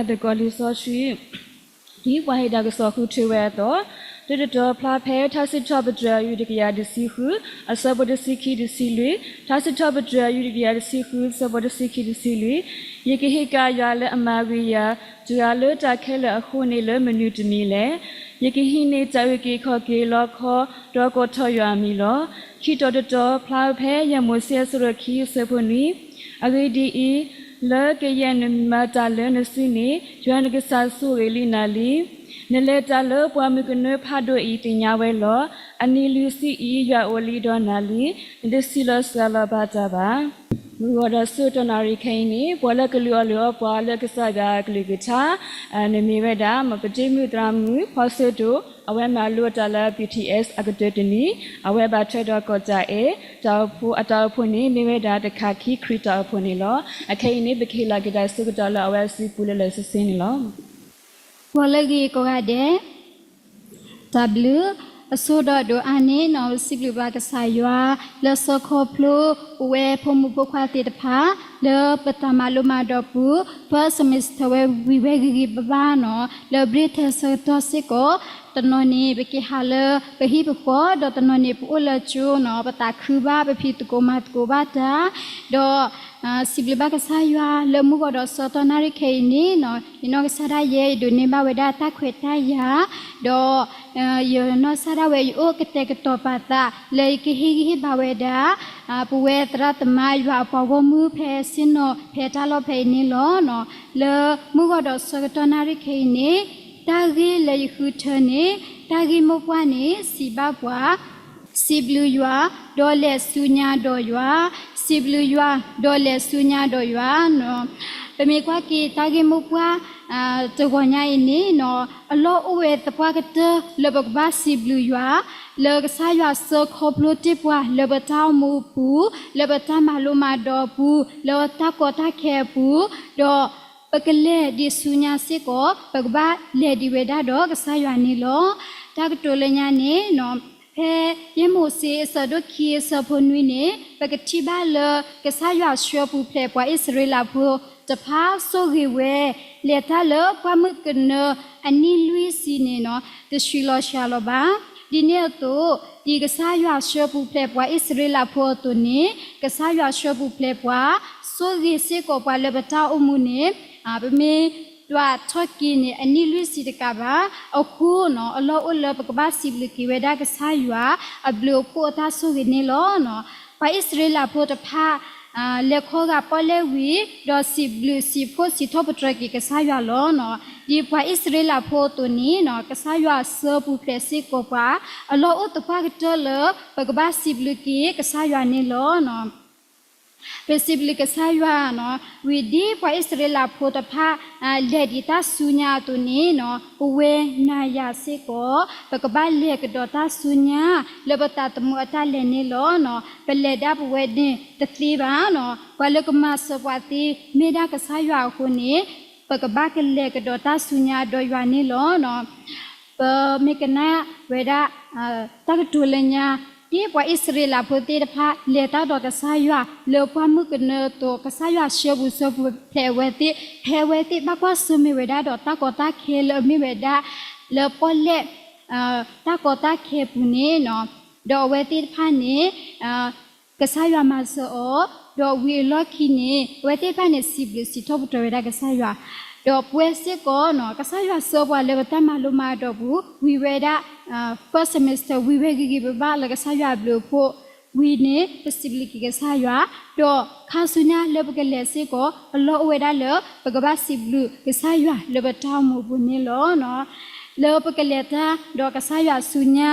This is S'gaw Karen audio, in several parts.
သကိးလံာ်စီဆှံ ဒ်ပှၤဟ့ၣ်တၢ်ကစီၣ်ဃုထၢဝဲအသိး, တၢတတီၤဖျါဖဲ ထါစံးထီၣ်ပတြၢၤ အယူၢ်တကယၤတဆံဃု အဆၢဖိတဆံခံတဆံလွံၢ်, ထါစံးထီၣ်ပတြၢၤ အယူၢ်တကယၤတဆံဃု အဆၢဖိတဆံခံတဆံလွံၢ်, ယကဟ့ၣ်ကၣ်ယွၤလၢအမၤဂ့ၤယၤ တဂၤလၢတၢ်ခဲလၢာ်အဃိန့ၣ် လၢမနုၤတမံၤလဲၣ်. ယကဟံးန့ၢ်တၢ်အုၣ်က့ၤခီၣ်က့ၤလီခီ ဒီးကိးထီၣ်ယွၤအမံၤလီၤ. ခံတီၤတတီၤဖျါဖဲ ယဲၢ်မိၤၡ့ အဆၢဒိၣ်ခံ အဆၢဖိနွံ, အဂ့ၢ်ဒ်အံၤ, လၢကယဲၢ်နမၤတၢ်လၢနစုန့ၣ် ယွၤနကစၢ်ဆိၣ်ဂ့ၤလံနၤလံ. နလဲၤတၢ်လၢပှၢ်မုၢ်ကနၢဖးဒိၣ်အံၤသ့ၣ်ညါဝဲလီၤ. အနံၤလွံၢ်ဆံအံၤ ယွၤအိၣ်လံဒီးနၤလံ. နတစံးလီၤစှၤလီၤဘၣ်တၢ်ဘၣ်. မုၢ်ဂီၤဒီးဆူတနၣ်ရံၣ်ခဲအံၤန့ၣ် ပှၤလၢကလုၢ်အီၣ်လုၢ်အီပှၤလၢကစၢ်ယွၤအကလုၢ်ကထါ န့ၣ်မ့ၢ်ဝဲဒၣ် ပတ့မုၣ်သရၣ်မုၣ် ဖီစၢတိၣ် အဝဲမၤလိတၢ်လၢ ပီၣ်ထံၣ်အဲး အကတၢၢ်တနံၤ အဝဲဘၣ်ထွဲဒီးကီၢ်တၢ်အဲၣ် တၢ်အိၣ်ဖှိၣ် အတၢ်အိၣ်ဖှိၣ်န့ၣ် မ့ၢ်ဝဲဒၣ်တခါခံခရံာ်တၢ်အိၣ်ဖှိၣ်န့ၣ်လီၤ. အခဲအံၤန့ၣ် ပကဟ့ၣ်လီၤက့ၤတၢ်ဆၢကတီၢ်လၢအဝဲအစုပူၤလၢလၢဆ့ဆ့န့ၣ်လီၤ. ဂီၤလၢအဂ့ၤကိးဂၤဒဲး တၢ်ဘျုး အဆိဒီးဒိၣ်အါန့ၣ် နီၢ်စံးဘျုးဘၣ်ကစၢ်ယွၤ လၢဆၢခီဖျိ ပဝဲဖိမုၣ်ဖိခွါသ့ၣ်တဖၣ် လၢပတၢ်မၤလိမၤဒိးပူၤ first semester ဝဲဝံၤဝဲဂ့ၤဂ့ၤဘၣ်ဘၣ်နီၤ လၢအဘျ့ထၢၣ်ဆၢကတီၢ်စ့ၢ်ကီး တနီၤန့ၣ် ပက့ၤဟးလၢပဟံၣ်ပဃီ ဒီးတနီၤန့ၣ် ပအိၣ်လၢကၠိနီၤ ပသးခုဘၣ် ပဖံးသကိးမၤသကိးဘၣ်တၢ် ဒီး စံးဘျုးဘၣ်ကစၢ်ယွၤ လၢမုၢ်ဂီၤဒီးဆၢကတီၢ်နၣ်ရံၣ်ခဲအံၤန့ၣ်နီၤ ယနီၢ်ကစၢ်ဒၣ်ယဲ ယဒိးန့ၢ်ဘၣ်ဝဲဒၣ်တၢ်ခွဲးတၢ်ယာ် ဒီး ယနီၢ်ကစၢ်ဒၣ်ဝဲ ယအိၣ်ကတဲာ်ကတီၤပာ်သး လၢယကဟ့ၣ်ဂံၢ်ဟ့ၣ်ဘါဝဲဒၣ် ပဝဲသရၣ်သမါယွၤအပှၤဂီၢ်မုၢ်ဖဲဆ့ၣ်နီၤ ဖဲတၢ်လီၢ်ဖဲအံၤန့ၣ်လီၤ. လၢမုၢ်ဂီၤဒီးဆၢကတီၢ်နၣ်ရံၣ်ခဲအံၤန့ၣ် တၢ်ဂ့ၢ်လၢယဃုထၢန့ၣ် တၢ်ဂ့ၢ်မိၢ်ပှၢ်န့ၣ် စံးဘၣ်ပှၤ စံးဘျုးယွၤ ဒီးလဲၤဆူညါဒီးယွၤ, စံးဘျုးယွၤ ဒီးလဲၤဆူညါဒီးယွၤနီၤ. ပမ့ၢ်ကွၢ်က့ၤတၢ်ဂ့ၢ်မိၢ်ပှၢ် တဂီၤညါအံၤန့ၣ်နီၤ အလီၢ်အိၣ်ဝဲသပှၢ်ကတၢၢ်လၢပကဘၣ်စံးဘျုးယွၤ လၢကစၢ်ယွၤစၢခီဖျိတ့ၢ်ပှၤလၢပတၢ်အိၣ်မူအပူၤ လၢပတၢ်မၤလိမၤဒိးအပူၤ လၢတၢ်ကီတၢ်ခဲအပူၤ ဒီး ပကလဲၤဒံးဆူညါစ့ၢ်ကီး ပကဘၣ်လဲၤဒံးဝဲဒၣ်ဒီးကစၢ်ယွၤန့ၣ်လီၤ. တၢ်ကတိၤလၢညါန့ၣ်နီၤ ဖဲယဲၢ်မိၤၡ့အဆၢဒိၣ်ခံအဆၢဖိနွံန့ၣ် ပကထံၣ်ဘၣ်လၢကစၢ်ယွၤဆှၢပူၤဖျဲးပှၤအံၣ်စရ့လးဖိတဖၣ်ဆိၣ်ဂ့ၤဝဲ လဲၤတၢ်လၢပှၢ်မုၢ်ကနၢအနံၣ်လွံၢ်ဆံန့ၣ်နီၤ တဆံးလီၤစှၤလီၤဘၣ်. ဒ်န့ၣ်အသိး ဒ်ကစၢ်ယွၤဆှၢပူၤဖျဲးပှၤအံၣ်စရ့လးဖိအသိးန့ၣ် ကစၢ်ယွၤဆှၢပူၤဖျဲးပှၤ ဆိၣ်ဂ့ၤစ့ၢ်ကီးပှၤလၢပတၢ်အိၣ်မူန့ၣ် ပမ့ၢ်ဒွးထီၣ်က့ၤန့ၣ် အနံၣ်လွံၢ်ဆံတကးဘၣ်. အဃိနီၤ အလီၢ်အိၣ်လၢပကဘၣ်စံးဘျုးက့ၤဝဲဒၣ်ကစၢ်ယွၤ အဘျုးအဖှိၣ်အတၢ်ဆိၣ်ဂ့ၤန့ၣ်လီၤ. ပှၤအံၣ်စရ့လးဖိတဖၣ် လဲၤခီဂာ်ပီၣ်လဲၣ်ဝံၤ ဒီးစံးဘျုးစံးဖှိၣ်စံးထီၣ်ပတြၢၤက့ၤကစၢ်ယွၤလီၤ. ဒ်ပှၤအံၣ်စရ့လးဖိအသိးန့ၣ် ကစၢ်ယွၤဆှၢပူၤဖျဲးစ့ၢ်ကီးပှၤ အလီၢ်အိၣ်သပှၢ်ကတၢၢ်လၢ ပကဘၣ်စံးဘျုးက့ၤကစၢ်ယွၤန့ၣ်လီၤ. ပစံးဘျုးကစၢ်ယွၤနီၤ ဝံၤဒ်ပှၤအံၣ်စရ့လးဖိတဖၣ် လဲၤဒံးတၢ်ဆူညါအသိးန့ၣ်နီၤ ပဝဲနၤယၤစ့ၢ်ကီး ပကဘၣ်လဲၤကဒီးတၢ်ဆူညါ လၢပသးသမူအတၢ်လဲၤန့ၣ်လီၤ. ပလဲၤဒၣ်ပဝဲန့ၣ်တသ့ဘၣ်နီၤ ပှၤလၢကမၤစၢၤပှၤသ့ မ့ၢ်ဒၣ်ကစၢ်ယွၤအဃိန့ၣ် ပကဘၣ်ကလဲၤကဒီးတၢ်ဆူညါဒီးယွၤန့ၣ်လီၤ. ပမ့ၢ်ကနၣ်ဝဲဒၣ် တၢ်ကတိၤလၢညါ ဒ်ပှၤအံၣ်စရ့လးဖိသ့ၣ်တဖၣ် လဲၤတၢ်ဒီးကစၢ်ယွၤ လၢပှၢ်မုၢ်ကနၢအသိး ကစၢ်ယွၤဆှၢပူၤဆှၢပူၤဖျဲးအဝဲသ့ၣ် ဖဲအဝဲသ့ၣ်ဘၣ်ကွၢ်ဆၢၣ်မဲာ်ဝဲဒၣ်ဒီးတၢ်ကီတၢ်ခဲလၢအမ့ၢ်ဝဲဒၣ် လၢပီၣ်လဲၣ် တၢ်ကီတၢ်ခဲပူၤန့ၣ်နီၤ ဒီးအဝဲသ့ၣ်တဖၣ်န့ၣ် ကစၢ်ယွၤမၤစၢၤအီၤ ဒီးဝံၤအလီၢ်ခံန့ၣ် အဝဲသ့ၣ်တဖၣ်န့ၣ် စံးဘျုးစံးထီၣ်ပတြၢၤဝဲဒၣ်ကစၢ်ယွၤ ဒီးပဝဲစ့ၢ်ကီးနီၤ ကစၢ်ယွၤဆှၢပှၤလၢပတၢ်မၤလိမၤဒိးပူၤ ဝံၤဝဲဒၣ် first semester ဝံၤဝဲဂ့ၤဂ့ၤဘၣ်ဘၣ်လၢကစၢ်ယွၤအဘျုးအဖှိၣ် ဝံၤန့ၣ် ပစံးဘျုးက့ၤကစၢ်ယွၤ ဒီးခါဆူညါလၢပကလဲၤစ့ၢ်ကီး အလီၢ်အိၣ်ဝဲဒၣ်လၢ ပကဘၣ်စံးဘျုးကစၢ်ယွၤလၢပတၢ်အိၣ်မူအပူၤန့ၣ်လီၤ. လၢပကလဲၤတၢ်ဒီးကစၢ်ယွၤဆူညါ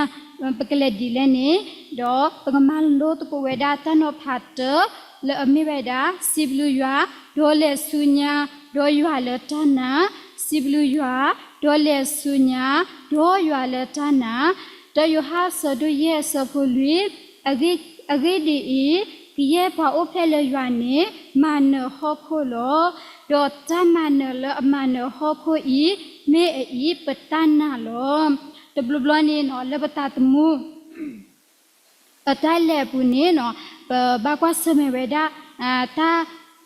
ပကလဲၤဒ်လဲၣ်န့ၣ် ဒီးပကမၤလိသကိးဝဲဒၣ်တၢ်နီၤဖးတၢ လၢအမ့ၢ်ဝဲဒၣ် စံးဘျုးယွၤ ဒီးလဲၤဆူညါ ဒီးယွၤလၢတၢ်နာ်, စံးဘျုးယွၤ ဒီးလဲၤဆူညါ ဒီးယွၤလၢတၢ်နာ်, တၢယိၤဟၣ်အဆၢဒိၣ်ယဲၢ်အဆၢဖိလွံၢ်, အဂ့ၢ်ဒ်အံၤ, ကယဲၢ်ပှၤအိၣ်ဖျဲၣ်လၢယွၤန့ၣ် မၤနၢၤဟီၣ်ခိၣ်လီၤ. ဒီးတၢ်မၤနၢၤလၢအမၤနၢၤဟီၣ်ခိၣ်အံၤ မ့ၢ်အအံၤပတၢ်နာ်လီၤ. တဘျီဘျီန့ၣ်နီၤ လၢပသးသမူ အတၢ်လဲၤအပူၤန့ၣ်နီၤ ပဘၣ်ကွၢ်ဆၢၣ်မဲာ်ဝဲဒၣ်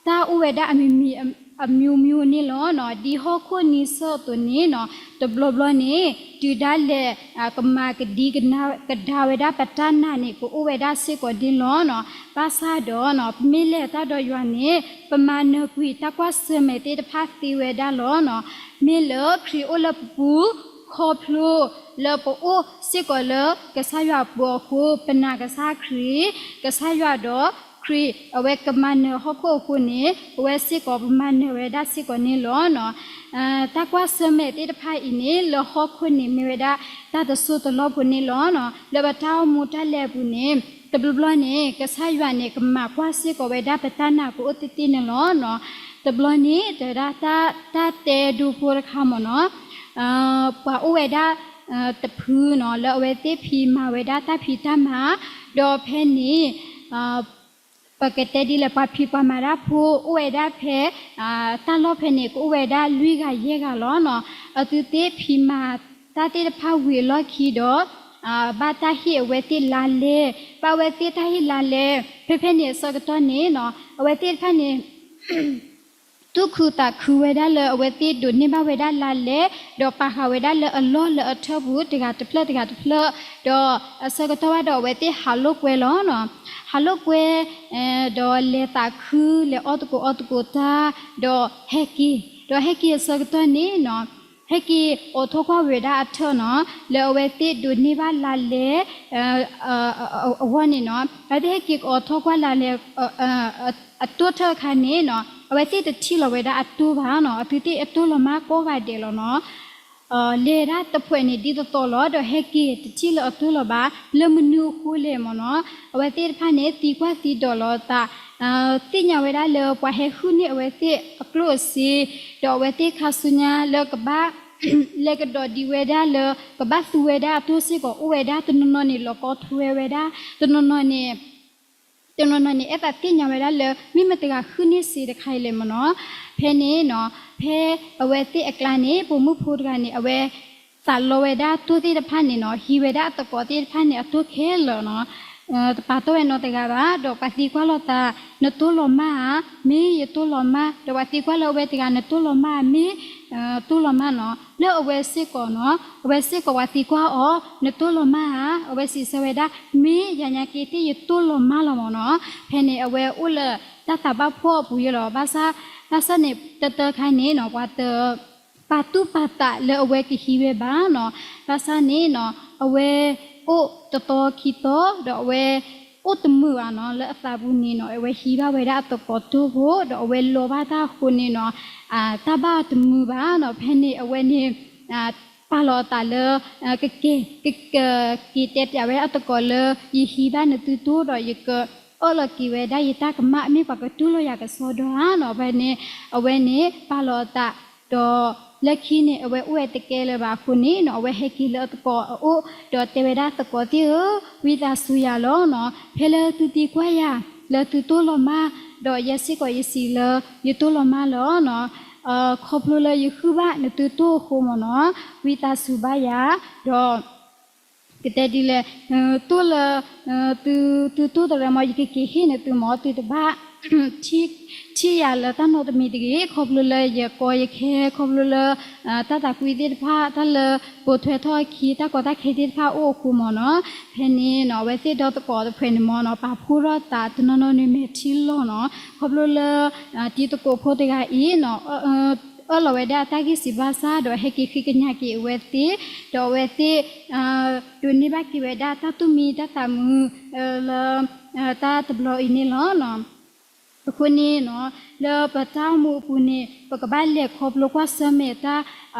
တၢ်အိၣ်ဝဲဒၣ်အမံၤမံၤ အမျိုးမျိုးန့ၣ်လီၤနီၤ. ဒ်ဟီၣ်ခိၣ်နံၤဆၢၣ်အသိးန့ၣ်နီၤ, တဘျီဘျီန့ၣ် တုၤဒၣ်လဲာ် ကမၤကဒံကဒါဝဲဒၣ်ပတၢ်နာ်န့ၣ် ကအိၣ်ဝဲဒၣ်စ့ၢ်ကီးန့ၣ်လီၤနီၤ. ဘၣ်ဆၣ်ဒီးနီၤ, ပမ့ၢ်လဲၤတၢ်ဒီးယွၤန့ၣ် ပမၤနၢၤကွံာ်တၢ်ကွၢ်ဆၢၣ်မဲာ်သ့ၣ်တဖၣ်သ့ဝဲဒၣ်လီၤနီၤ. မ့ၢ်လၢခရံာ်အိၣ်လၢပပူၤ ခီဖျိလၢပအိၣ်စ့ၢ်ကီးလၢကစၢ်ယွၤအပူၤအဃိ, ပနာ်ကစၢ်ခရံာ်, ကစၢ်ယွၤဒီးခရံာ် အဝဲကမၤနၢၤဟီၣ်ခိၣ်အဃိန့ၣ်, ပဝဲစ့ၢ်ကီးပမၤနၢၤဝဲဒၣ်စ့ၢ်ကီးန့ၣ်လီၤနီၤ. တၢ်ကွၢ်ဆၢၣ်မဲာ်သ့ၣ်တဖၣ်အံၤန့ၣ် လၢဟီၣ်ခိၣ်န့ၣ်မ့ၢ်ဝဲဒၣ်တၢ်တစိၢ်တလီၢ်ဖိန့ၣ်လီၤနီၤ. လၢပတၢ်အိၣ်မူတၢ်လဲၤအပူၤန့ၣ် တဘျီဘျီန့ၣ် ကစၢ်ယွၤန့ၣ် ကမၤကွၢ်စ့ၢ်ကီးဝဲဒၣ်ပတၢ်နာ်ကအိၣ်သ့ၣ်သ့ၣ်န့ၣ်လီၤနီၤ. တဘျီန့ၣ် တဲဝဲဒၣ်တၢ် တၢ်တဲဒိဖိတခါမ့ၢ်နီၤ, ပှၤအိၣ်ဝဲဒၣ်တဖုနီၤ, လၢအဝဲသ့ၣ်ဖံးမၤဝဲဒၣ်တၢ်ဖံးတၢ်မၤ, ဒီးဖဲန့ၣ် ပကတဲဒ်လဲၣ် ပှၤဖံးပှၤမၤတၢ်ဖိ အိၣ်ဝဲဒၣ်ဖဲ တၢ်လီၢ်ဖဲန့ၣ် ကအိၣ်ဝဲဒၣ်လွံၢ်ဂၤယဲၢ်ဂၤလီၤနီၤ. အသုသ့ၣ်ဖံးမၤတၢ်သ့ၣ်တဖၣ်ဝံၤအလီၢ်ခံဒီး ဘၣ်တၢ်ဟ့ၣ်အဝဲသ့ၣ်လါလဲ, ဘၣ်အဝဲသ့ၣ်တၢ်ဟ့ၣ်လါလဲ, ဖဲဖဲန့ၣ်အဆၢကတီၢ်န့ၣ်နီၤ, အဝဲသ့ၣ်တဖၣ်န့ၣ် သူၣ်ခုသးခုဝဲဒၣ်လၢအဝဲသ့ၣ်ဒိးန့ၢ်ဘၣ်ဝဲဒၣ်လါလဲ, ဒီးပာ်ဃာ်ဝဲဒၣ်လၢအလီၢ်လၢအထၢၣ်ပူၤ တဂၤတဖျၢၣ်တဂၤတဖျၢၣ်, ဒီးအဆၢကတီၢ်ဘၣ်ဒီးအဝဲသ့ၣ်ဟးလိာ်ကွဲလီၤနီၤ. ဟးလိာ်ကွဲ ဒီးလဲၤသးခု လဲၤအီၣ်သကိးအီသကိးတၢ်, ဒီးဟဲက့ၤ, ဒီးဟဲက့ၤအဆၢကတီၢ်န့ၣ်နီၤ, ဟဲက့ၤအိးထီၣ်ကွၢ်ဝဲဒၣ်အထၢၣ်နီၤ, လၢအဝဲသ့ၣ်ဒိးန့ၢ်ဘၣ်လါလဲ အဂီၢ်န့ၣ်နီၤ, အဝဲသ့ၣ်ဟဲက့ၤအိးထီၣ်ကွၢ်လါလဲ အတိၢ်ထၢၣ်အခါန့ၣ်နီၤ, အဝဲသ့ၣ်တထံၣ်လီၤဝဲဒၣ်အတိၢ်ဘၣ်နီၤ, အသုသ့ၣ်အတိၢ်လီၤမၢ်ကိးဂၤဒဲးလီၤနီၤ. လဲၤဒၣ်တဖှဲးန့ၣ်ဒ်သိးသိးလီၤ, ဒီးဟဲက့ၤတထံၣ်လၢအတိၢ်လီၤဘၣ်, လၢမနုၤအဃိလဲၣ်မ့ၢ်နီၤ. အဝဲသ့ၣ်တဖၣ်န့ၣ် သံကွၢ်သံဒိးလီၤအသး, သ့ၣ်ညါဝဲဒၣ်လၢပှၤဟဲဟုၣ်န့ၢ်အဝဲသ့ၣ်အကျိၣ်အစ့, ဒီးအဝဲသ့ၣ်ခါဆူညါလၢကဘၣ် လဲၤကဒီးဒံးဝဲဒၣ်လၢ ကဘၣ်သူဝဲဒၣ်အတိၢ်စ့ၢ်ကီးအိၣ်ဝဲဒၣ်, တနီၤနီၤန့ၣ် လီၤကီထူဝဲဝဲဒၣ်, တနီၤနီၤန့ၣ် တနီၤနီၤန့ၣ် အဲၣ်သးသ့ၣ်ညါဝဲဒၣ်လၢ မ့ၢ်မတၤတဂၤဟုၣ်န့ၢ်စ့တခါအံၤလဲၣ်မ့ၢ်နီၤ. ဖဲန့ၣ်နီၤ, ဖဲအဝဲသ့ၣ်အကျါန့ၣ် ပိာ်မုၣ်ဖိတဂၤန့ၣ် အဝဲသးလီဝဲဒၣ်တိၢ်သ့ၣ်တဖၣ်န့ၣ်နီၤ, ဟံးဝဲဒၣ်အသကိးသ့ၣ်တဖၣ်န့ၣ် အတိၢ်ခဲလၢာ်နီၤ. တပာ်တီၢ်ဝဲနီတဂၤဘၣ်, ဒီးပှၤသံကွၢ်လိာ်သး, နတိၢ်လီၤမၢ်ဧါ, မ့ၢ်ယတိၢ်လီၤမၢ်, ဒီးပှၤသံကွၢ်လၢအဝဲတဂၤ နတိၢ်လီၤမၢ်ဧါ, မ့ၢ်တိၢ်လီၤမၢ်နီၤ. လၢအဝဲစ့ၢ်ကီးနီၤ, အဝဲစ့ၢ်ကီးပှၤသံကွၢ်အီၤ, နတိၢ်လီၤမၢ်ဧါ, အဝဲစံးဆၢဝဲဒၣ်, မ့ၢ်ယၤညါက့သ့ၣ်ယတိၢ်လီၤမၢ်လီၤမ့ၢ်နီၤ. ဖဲန့ၣ် အဝဲအိၣ်လၢတၢ်သးဘၣ်ဖှီၣ်အပူၤယဲလီၤ. ဘၣ်ဆၣ်, ဘၣ်ဆၣ်န့ၣ် တတၢခါန့ၣ်နီၤ, ပှၤတ ပာ်သူၣ်ပာ်သးလၢအဝဲကဟံးဝဲဘၣ်နီၤ. ဘၣ်ဆၣ်န့ၣ်နီၤ, အဝဲအိၣ်တသီခံသီ, ဒီးအဝဲအိၣ်တမုာ်ဘၣ်နီၤ, လၢအသးပူၤန့ၣ်နီၤ, အဝဲဟံးဘၣ်ဝဲဒၣ်အသကိးတိၢ်ဖိ, ဒီးအဝဲလီဘၣ်တၢ်အဃိန့ၣ်နီၤ, တၢ်ဘၣ်အီၤတမုာ်ဘၣ်နီၤ. ဖဲန့ၣ် အဝဲန့ၣ် ပာ်လီၤအသးလၢ ကက့ၤ, ကက့ၤတဲပၠးဝဲဒၣ်အသကိးလၢ ယဟံးဘၣ်နသုတိၢ်ဒီးယကအၢၣ်လီၤက့ၤဝဲဒၣ်ယတၢ်ကမၣ် မ့ၢ်ပှၤကတူၢ်လိာ်ယၤကစီဒီဧါနီၤ. ဖဲန့ၣ် အဝဲန့ၣ်ပာ်လီၤအသး, ဒီးလၢခံန့ၣ် အဝဲအိၣ်ဝဲတကဲလၢၤဘၣ်အဃိန့ၣ်နီၤ, အဝဲဟဲက့ၤလၢအသကိးအအိၣ်, ဒီးတဲဝဲဒၣ်သကိးသ့ၣ်ဧၢ, ဝံသးစူၤယၤလီၤနီၤ. ဖဲလၢသုသံကွၢ်ယၤ လၢသုတိၢ်လီၤမၢ်, ဒီးယဲစ့ၢ်ကီးယစံးလၢ ယတိၢ်လီၤမၢ်လီၤနီၤ. ခီဖျိလၢယဟုၣ်ဘၣ်နသုတိၢ်အဃိမ့ၢ်နီၤ, ဝံသးစူၤဘၣ်ယၤ, ဒီး ကတဲဒ်လဲၣ်, တိၢ်လၢ သု သုတိၢ်တရၢမ့ၢ် ယကက့ၤဟ့ၣ်နသုမ့ၢ် သုတဘၣ် ထံၣ်ယၤလၢတၢ်နီတမံၤတဂ့ၤ, ခီဖျိလၢယကီယခဲ, ခီဖျိလၢ တၢ်သးကွံသ့ၣ်တဖၣ်, တၢ်လၢပိာ်ထွဲထီၣ်အခံ တၢ်ကီတၢ်ခဲသ့ၣ်တဖၣ်အိၣ်အဃိမ့ၢ်နီၤ, ဖဲန့ၣ်နီၤ အဝဲသ့ၣ်ဒီသကိးတဖုန့ၣ်မ့ၢ်နီၤ ပာ်ဖှိၣ်ထီၣ်သးတနီၤနီၤန့ၣ် မဲာ်ထံလီၤနီၤ, ခီဖျိလၢ တံၤသကိးဖိတဂၤအံၤနီၤ အၢၣ်လီၤဝဲဒၣ်အတၢ်ဂံၢ်စၢ်ဘါစၢ် ဒီးဟဲက့ၤဃ့ကညးက့ၤအဝဲသ့ၣ်, ဒီးအဝဲသ့ၣ် ဒိးန့ၢ်ဘၣ်က့ၤဝဲဒၣ်တၢ်သူၣ်မံတၢ်သးမုာ် လၢ တၢ်တဘျီအံၤန့ၣ်လီၤ. အဃိန့ၣ်နီၤ လၢပတၢ်အိၣ်မူအပူၤန့ၣ် ပကဘၣ်လဲၤခီဖျိကွၢ်ဆၢၣ်မဲာ်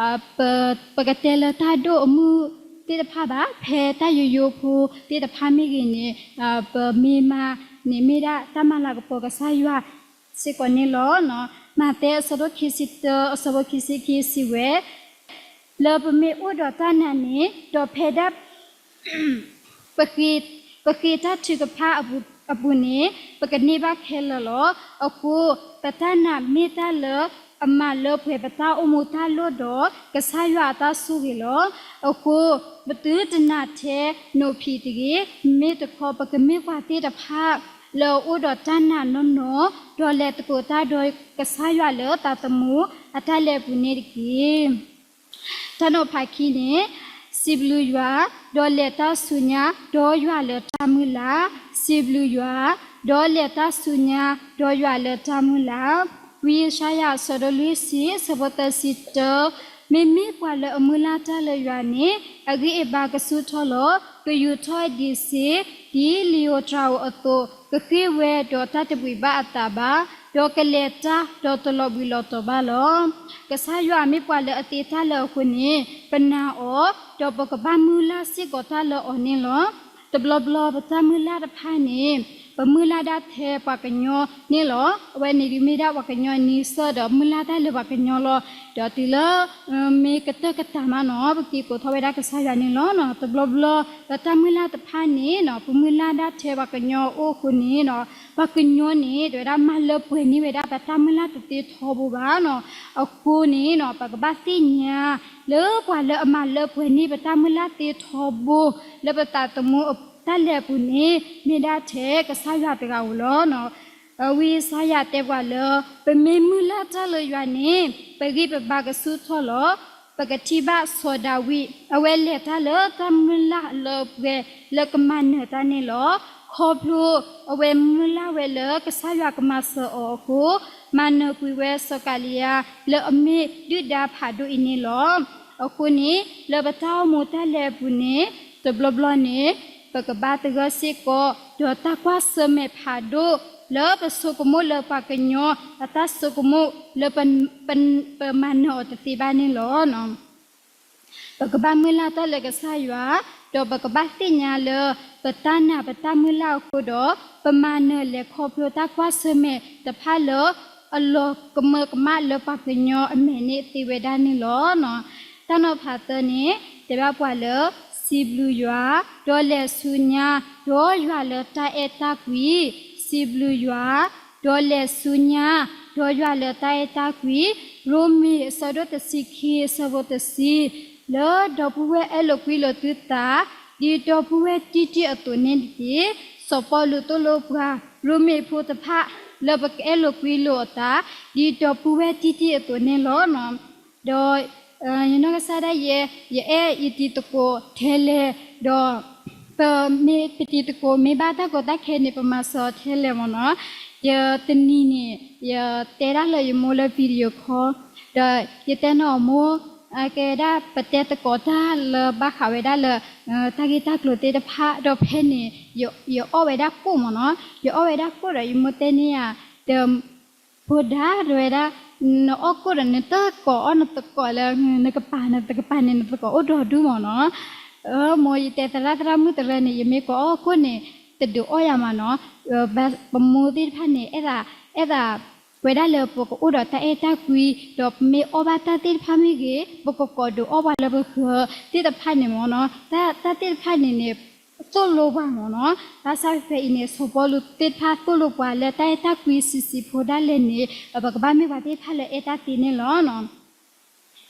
တၢ် ပကတဲလၢတၢ်ဒိၣ်အမုၢ်သ့ၣ်တဖၣ်ဘၣ်, ဖဲတၢ်ယိယိဖိသ့ၣ်တဖၣ်မ့ၢ်ဂ့ၤန့ၣ် ပမ့ၢ်မၤန့ၣ်မ့ၢ်ဒၣ်တၢ်မၤလၤကပီၤကစၢ်ယွၤစ့ၢ်ကီးန့ၣ်လီၤ. မးသဲအဆၢဒိၣ်ခံဆံတၢ အဆၢဖိခံဆံခံစံးဝဲ, လၢပမ့ၢ်အိၣ်ဒီးတၢ်နာ်န့ၣ် ဒီးဖဲဒၣ် ပဃ့, ပဃ့တၢ်ထုကဖၣ်အပူၤန့ၣ် ပကန့ၢ်ဘၣ်ခဲလၢာ်လီၤ. အဃိ ပတၢ်နာ်မ့ၢ်တၢ်လၢအမၤလၢပှဲၤပတၢ်အိၣ်မူတၢ်လိၣ်ဒီး ကစၢ်ယွၤအတၢ်ဆိၣ်ဂ့ၤလီၤ. အဃိ ပသုတနာ်ထဲနိးဖံးတဂ့ၤ, မ့ၢ်တခီပကမ့ၢ်ပှၤသ့ၣ်တဖၣ် လၢအအိၣ်ဒီးတၢ်နာ်နီၢ်နီၢ်, ဒီးလဲၤသကိးတၢ်ဒီးကစၢ်ယွၤလၢသးသမူအတၢ်လဲၤအပူၤန့ၣ်တက့ၢ်. တၢ်နီၤဖးခံန့ၣ်, စံးဘျုးယွၤ, ဒီးလဲၤတၢ်ဆူညါဒီးယွၤလၢတၢ်မုၢ်လၢ်, စံးဘျုးယွၤ, ဒီးလဲၤတၢ်ဆူညါဒီးယွၤလၢတၢ်မုၢ်လၢ်. ဝံယၡါယၤ အဆၢဒိၣ်လွံၢ်ဆံ, အဆၢဖိသၢဆံတၢ, မ့မ့ၢ်ပှၤလၢအမုၢ်လၢ်တၢ်လၢယွၤန့ၣ်, အဂံၢ်အဘါကဆူၣ်ထီၣ်လီၤ. ကယူၤထီၣ်ဒံးစ့, ဒ်လံာ်ဧိၤတြၤဧိၤအသိး, ကဃ့ၢ်ဝဲဒီးတၢ်တဘှံးဘၣ်အသးဘၣ်, ဒီးကလဲၤတၢ်ဒီးတလီၤဘှံးလီၤတီၤဘၣ်လီၤ. ကစၢ်ယွၤမ့ၢ်ပှၤလၢအသ့တၢ်လၢအဃိန့ၣ်, ပနာ်အီၤ, ဒီးပကဘၣ်မုၢ်လၢ်စ့ၢ်ကီးတၢ်လၢအီၤန့ၣ်လီၤ. တဘျီဘျီပတၢ်မုၢ်လၢ်တဖၣ်န့ၣ်, ပမုၢ်လၢ်ဒၣ်ထဲပှၤကညီန့ၣ်လီၤ. အဝဲန့ၣ်ဒုးမ့ၢ်ဒၣ်ပှၤကညီနံၤဆၢၣ်ဒီး မုၢ်လၢ်တၢ်လၢပှၤကညီလီၤ. ဒီးတုၤလၢ မ့ၢ်ကတၢၢ်ကတၢၢ်မးနီၤ, ပက့ၤကိးထီၣ်ဝဲဒၣ်ကစၢ်ယွၤန့ၣ်လီၤ. တဘျီဘျီ ပတၢ်မုၢ်လၢ်တဖၣ်န့ၣ်နီၤ, ပမုၢ်လၢ်ဒၣ်ထဲပှၤကညီအအိၣ်အဃိန့ၣ်နီၤ, ပှၤကညီန့ၣ် တဲဝဲဒၣ်မၤလၢပှဲၤန့ၢ်ဝဲဒၣ်ပတၢ်မုၢ်လၢ်တသ့ထီဘိဘၣ်နီၤ. အဃိန့ၣ်နီၤ, ပကဘၣ်သ့ၣ်ညါ လၢပှၤလၢအမၤလၢပှဲၤန့ၢ်ပတၢ်မုၢ်လၢ်သ့ထီဘိ လၢပသးသမူတၢ်လဲၤအပူၤန့ၣ် မ့ၢ်ဒၣ်ထဲကစၢ်ယွၤတဂၤဧိၤလီၤ. ဝံယၡါယၤတဲပှၤလၢ ပမ့ၢ်မုၢ်လၢ်တၢ်လၢယွၤန့ၣ် ပဂံၢ်ပဘါကဆူၣ်ထီၣ်လီၤ. ပကထံၣ်ဘၣ်စီၤဒၤဝံး အဝဲလဲၤတၢ်လၢတၢ်မုၢ်လၢ်လၢပှဲၤလၢကမၤနၢၤတၢ်န့ၣ်လီၤ. ခီဖျိအဝဲမုၢ်လၢ်ဝဲလၢကစၢ်ယွၤကမၤစၢၤအီၤအဃိ, မၤနၢၤကွံာ်ဝဲစီၤကၤလံယၤ လၢအမ့ၢ်ဒုၣ်ဒါဖးဒိၣ်အံၤန့ၣ်လီၤ. အဃိန့ၣ် လၢပတၢ်အိၣ်မူတၢ်လဲၤအပူၤန့ၣ် တဘျီဘျီန့ၣ် ပကဘၣ်သဂၢၢ်စ့ၢ်ကီး ဒီးတၢ်ကွၢ်ဆၢၣ်မဲာ်ဖးဒိၣ် လၢပဆိကမိၣ်လၢပှၤကညီ အတၢ်ဆိကမိၣ်လၢပ ပ ပမၤနၢၤအီၤတသ့ဘၣ်န့ၣ်လီၤ. ပကဘၣ်မုၢ်လၢ်တၢ်လၢကစၢ်ယွၤ, ဒီးပကဘၣ်သ့ၣ်ညါလၢ ပတၢ်နာ်ပတၢ်မုၢ်လၢ်အဃိဒီး ပမၤနၢၤလဲၤခီဖျိတၢ်ကွၢ်ဆၢၣ်မဲာ်တဖၣ်လၢ အလီၤကမၢကမၣ်လၢပှၤကညီအမဲာ်န့ၣ်သ့ဝဲဒၣ်န့ၣ်လီၤ. တၢ်နီၤဖးသၢန့ၣ် တဲဘၣ်ပှၤလၢ စံးဘျုးယွၤ, ဒီးလဲၤဆူညါ ဒီးယွၤလၢတၢ်အဲၣ်တၢ်ကွံ, စံးဘျုးယွၤ, ဒီးလဲၤဆူညါ ဒီးယွၤလၢတၢ်အဲၣ်တၢ်ကွံ, ရိမ့ၤအဆၢဒိၣ်တဆံခံ အဆၢဖိတဆံ, လၢဒီပုၢ်ဝဲၢ်အဲၣ်လိာ်ကွံလိာ်သုသး ဒ်ဒီပုၢ်ဝဲၢ်တံၢ်တံၢ်အသိးန့ၣ်တက့ၢ်. စီၤပီလူးသိၣ်လိပှၤ ရိမ့ၤဖိတဖၣ် လၢပကအဲၣ်လိာ်ကွံလိာ်အသး ဒ်ဒီပုၢ်ဝဲၢ်တံၢ်တံၢ်အသိးန့ၣ်လီၤ. ဒီး ယနီၢ်ကစၢ်ဒၣ်ယဲ ယအဲၣ်ယတံၤသကိးထဲလဲၣ်, ဒီး ပမ့ၢ်ပတံၤသကိးမ့ၢ်ဘၣ်တၢ်ကီတၢ်ခဲန့ၣ် ပမၤစၢၤအီၤထဲလဲၣ်မ့ၢ်နီၤ. ယတနံၤန့ၣ် ယတဲဒၣ်လၢယမိၢ်လၢ video call, ဒီးယတဲန့ၢ်အီၤမိၢ်, ကဲဝဲဒၣ်ပတဲသကိးတၢ်လၢဘၣ်ဃးဝဲဒၣ်လၢ တၢ်ဂ့ၢ်တၢ်ကျိၤသ့ၣ်တဖၣ် ဒီးဖဲန့ၣ် ယအီၣ်ဝဲဒၣ်ကိၣ်မ့ၢ်နီၤ. ယအီၣ်ဝဲဒၣ်ကိၣ်ဒီး ယမိၢ်တဲန့ၢ်ယၤ ဒီး ဖိဒါ တဲဝဲဒၣ် နအီၣ်ကိၣ်ဒီး နတကိးအီၣ်နသကိးလၢ နကပၤ နတကပၤန့ၣ် နသကိးအိၣ်ဒီဒူၣ်မ့ၢ်နီၤ. မိၢ် ယတဲသရၣ်သရၣ်မုၣ်သရၢန့ၣ် ယမ့ၢ်ကိးအီၣ်ကိၣ်န့ၣ် တဒုးအီၣ်ယၤမ့ၢ်နီၤ. ပမိၢ်သ့ၣ်တဖၣ်န့ၣ် အဲၣ်ဒိး အဲၣ်ဒိးဝဲဒၣ်လၢပကအိၣ်ဒီးတၢ်အဲၣ်တၢ်ကွံ, ဒီးပမ့ၢ်အီၣ်ဘၣ်တၢ်သ့ၣ်တဖၣ်မ့ၢ်ဂ့ၤ ပကကိးဒုးအီၣ်ပှၤလၢပဃၢၤသ့ၣ်တဖၣ်န့ၣ်မ့ၢ်နီၤ. တၢ် တၢ်သ့ၣ်တဖၣ်န့ၣ်န့ၣ် သိၣ်လိပှၤမ့ၢ်နီၤ. ဘၣ်ဆၣ်ဖဲအံၤန့ၣ် စီၤပီလူးသ့ၣ်တဖၣ်သိၣ်လိပှၤလၢတၢ်အဲၣ်တၢ်ကွံဆံးဆံးဖိဒၣ်လဲာ်န့ၣ် ပကဘၣ်မ့ၢ်ပှၤသ့ၣ်တဖၣ်လၢအဲၣ်တၢ်သ့န့ၣ်လီၤ.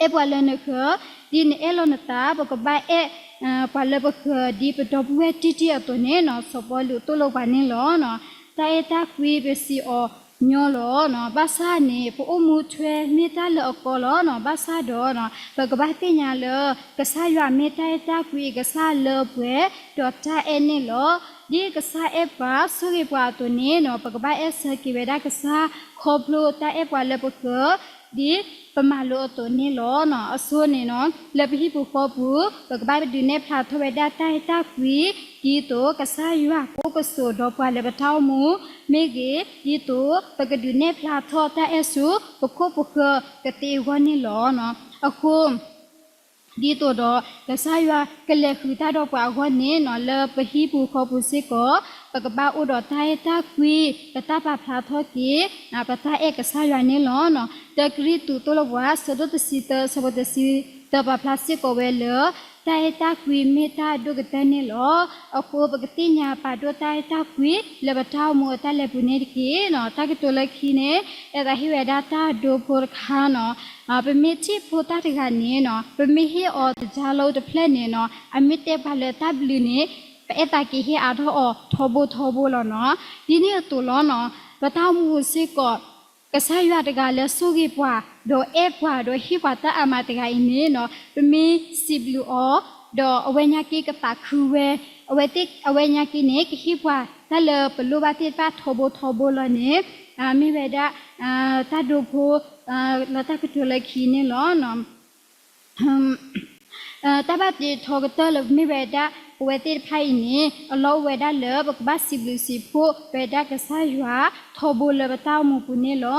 အဲၣ်ပှၤလၢနဃၢၤ, ဒ်နအဲၣ်လီၤနသး ပကဘၣ်အဲၣ် ပှၤလၢပဃၢၤ ဒ်ပဒီပုၢ်ဝဲၢ်တံၢ်တံၢ်အသိးန့ၣ်နီၤ စီၤပီလူးသိၣ်လိပှၤန့ၣ်လီၤ. တၢ်အဲၣ်တၢ်ကွံပစံးအီၤညီလီၤ. ဘၣ်ဆၣ်န့ၣ် ပအိၣ်မူထွဲမ့ၢ်တၢ်လၢအကီလီၤ. ဘၣ်ဆၣ်ဒီး ပကဘၣ်သ့ၣ်ညါလၢ ကစၢ်ယွၤမ့ၢ်တၢ်အဲၣ်တၢ်ကွံအကစၢ်လၢပှဲၤ ဒီးတၢ်အဲၣ်န့ၣ်လီၤ. ဒ်ကစၢ်အဲၣ်ပှၤဆိၣ်ဂ့ၤပှၤအသိးန့ၣ်နီၤ ပကဘၣ်အဲၣ်ဆၢက့ၤဝဲဒၣ်ကစၢ် ခီဖျိတၢ်အဲၣ်ပှၤလၢပဃၢၤ ဒ်ပမၤလိအသိးန့ၣ်လီၤ. အဆိန့ၣ်နီၤ လၢပဟံၣ်ပူၤဃီပူၤ ပကဘၣ်ဒုးနဲၣ်ဖျါထီၣ်ဝဲဒၣ်တၢ်အဲၣ်တၢ်ကွံ ဒ်သိးကစၢ်ယွၤကအိၣ်ကဆိးဒီးပှၤလၢပတၢ်အိၣ်မူမ့ၢ်ဂ့ၤ, ဒ်သိးပကဒုးနဲၣ်ဖျါထီၣ်တၢ်အဲၣ်ဆူ ပခိၣ်ပဃၢၤကသ့အဂီၢ်န့ၣ်လီၤ. အဃိ ဒ်သိးဒီး ကစၢ်ယွၤကလဲၤဃုာ်တၢ်ဒီးပှၤအဂီၢ်န့ၣ်နီၤ လၢပဟံၣ်ပူၤဃီပူၤစ့ၢ်ကီး ပကဘၣ်အိၣ်ဒီးတၢ်အဲၣ်တၢ်ကွံ ပတၢ်ပာ်ဖျါထီၣ်က့ၤ ပတၢ်အဲၣ်ကစၢ်ယွၤန့ၣ်လီၤ. တၢကရံၣ်သူးသိၣ်လိပှၤ အဆၢဒိၣ်တဆံသၢ အဆၢဖိတဆံသၢ ပာ်ဖျါစ့ၢ်ကီးဝဲလၢ တၢ်အဲၣ်တၢ်ကွံမ့ၢ်တၢ်အဒိၣ်ကတၢၢ်န့ၣ်လီၤ. အဃိပကသ့ၣ်ညါပာ်ဒိၣ်တၢ်အဲၣ်တၢ်ကွံ လၢပတၢ်အိၣ်မူအတၢ်လဲၤပူၤန့ၣ်တက့ၢ်နီၤ. တၢ်ကတိၤလၢခံန့ၣ် အဲၣ်ဒိးဟ့ၣ်ဝဲဒၣ်တၢ်ဒိဖိတခါနီၤ. ပမ့ၢ်ထံၣ်ဖိသၣ်တဂၤန့ၣ်နီၤ ပမ့ၢ်ဟ့ၣ်အီၤတကါလိတဖျၢၣ်န့ၣ်နီၤ အမ့ၢ်တဲပှၤလၢတၢ်ဘျုးန့ၣ် ပအဲၣ်သးက့ၤဟ့ၣ်အါထီၣ်အီၤထီဘိထီဘိလီၤနီၤ. ဒ်န့ၣ်အသိးလီၤနီၤ, ပတၢ်အိၣ်မူပူၤစ့ၢ်ကီး ကစၢ်ယွၤတဂၤလၢဆိၣ်ဂ့ၤပှၤ, ဒီးအဲၣ်ပှၤ, ဒီးဟ့ၣ်ပှၤတၢ်အါမးတဂၤအံၤန့ၣ်နီၤ, ပမ့ၢ်စံးဘျုးအီၤ, ဒီးအဝဲညါက့ၤကသးခုဝဲ, အဝဲသ့ၣ် အဝဲညါက့ၤန့ၣ် ကဟ့ၣ်ပှၤတၢ်လၢပလိၣ်ဘၣ်သ့ၣ်တဖၣ်ထီဘိထီဘိလီၤန့ၣ်, မ့ၢ်ဝဲဒၣ် တၢ်ဒိဖိ လၢတၢ်ကတိၤလၢခံန့ၣ်လီၤ. တၢ်ဘၣ်တ့ထီကတၢၢ်လၢမ့ၢ်ဝဲဒၣ် ပဝဲသ့ၣ်တဖၣ်အံၤန့ၣ် အလီၢ်အိၣ်ဝဲဒၣ်လၢ ပကဘၣ်စံးဘျုးစံးဖှိၣ်ဝဲဒၣ်ကစၢ်ယွၤ ထီဘိလၢပတၢ်အိၣ်မူပူၤန့ၣ်လီ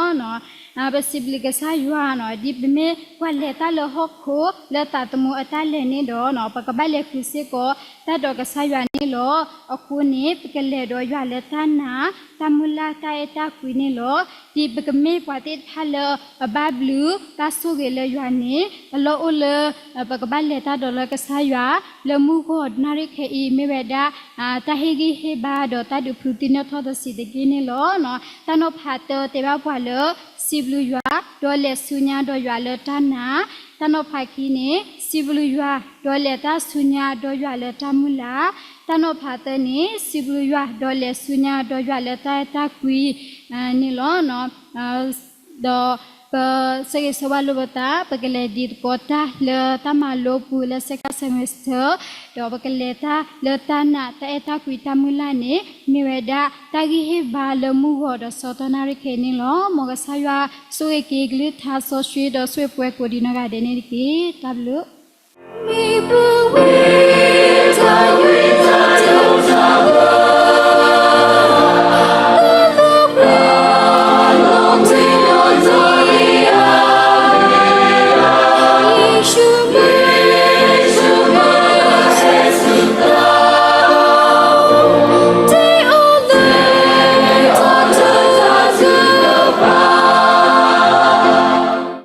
ၤ. ပစံးဘျုးကစၢ်ယွၤနီၤ, ဒ်ပမ့ၢ်ပှၤလဲၤတၢ်လၢဟီၣ်ခိၣ်လၢသးသမူအတၢ်လဲၤန့ၣ်ဒီး ပကဘၣ်လဲၤဃုာ်စ့ၢ်ကီးတၢ်ဒီးကစၢ်ယွၤန့ၣ်လီၤ. အဃိန့ၣ် ပကလဲၤဒီးယွၤလၢတၢ်နာ် တၢ်မုၢ်လၢ် တၢ်အဲၣ်တၢ်ကွံန့ၣ်လီၤ. ဒ်ပကမ့ၢ်ပှၤသ့ၣ်တဖၣ်လၢ အဘၣ်ဘျုးဘၣ်ဆိၣ်ဂ့ၤလၢယွၤန့ၣ် အလီၢ်အိၣ်လၢ ပကဘၣ်လဲၤတၢ်ဒီးလၢကစၢ်ယွၤ လၢမုၢ်ဂီၤနၣ်ရံၣ်ခဲအံၤ မ့ၢ်ဝဲဒၣ် တၢ်ဟ့ၣ်ဂံၢ်ဟ့ၣ်ဘါဒီးတၢ်ဒုးဖုသံနီၣ်ထီၣ်တဆံးတက့ၢ်န့ၣ်လီၤ. တၢ်နီၤဖးတၢတဲဘၣ်ပှၤလၢ စံးဘျုးယွၤ ဒီးလဲၤဆူညါဒီးယွၤလၢတၢ်နာ်, တၢ်နီၤဖးခံန့ၣ် စံးဘျုးယွၤ ဒီးလဲၤတၢ်ဆူညါဒီးယွၤလၢတၢ်မုၢ်လၢ်, တၢ်နီၤဖးသၢန့ၣ် စံးဘျုးယွၤ ဒီးလဲၤဆူညါဒီးယွၤလၢတၢ်အဲၣ်တၢ်ကွံ န့ၣ်လီၤ. ဒီးပဆၢဂ့ၤဆၢဝါလိာ်ပသး ပကလဲၤဒ်သကိးတၢ်လၢတၢ်မၤလိပူၤလၢ second semester ဒီးပကလဲၤတၢ်လၢတၢ်နာ် တၢ်အဲၣ်တၢ်ကွံတၢ်မုၢ်လၢ်န့ၣ် မ့ၢ်ဝဲဒၣ်တၢ်ဂံၢ်ဟ့ၣ်ဘါလၢမုၢ်ဂီၤဒီးဆၢကတီၢ်နၣ်ရံၣ်ခဲအံၤန့ၣ်လီၤ. မ်ကစၢ်ယွၤဆိၣ်ဂ့ၤက့ၤကလုၢ်ကထါစီဆှံ ဒီးဆိၣ်ဂ့ၤပှၤကိးဒံးနီၢ်ဂၤဒဲးန့ၣ်တက့ၢ်. တၢ်ဘျုး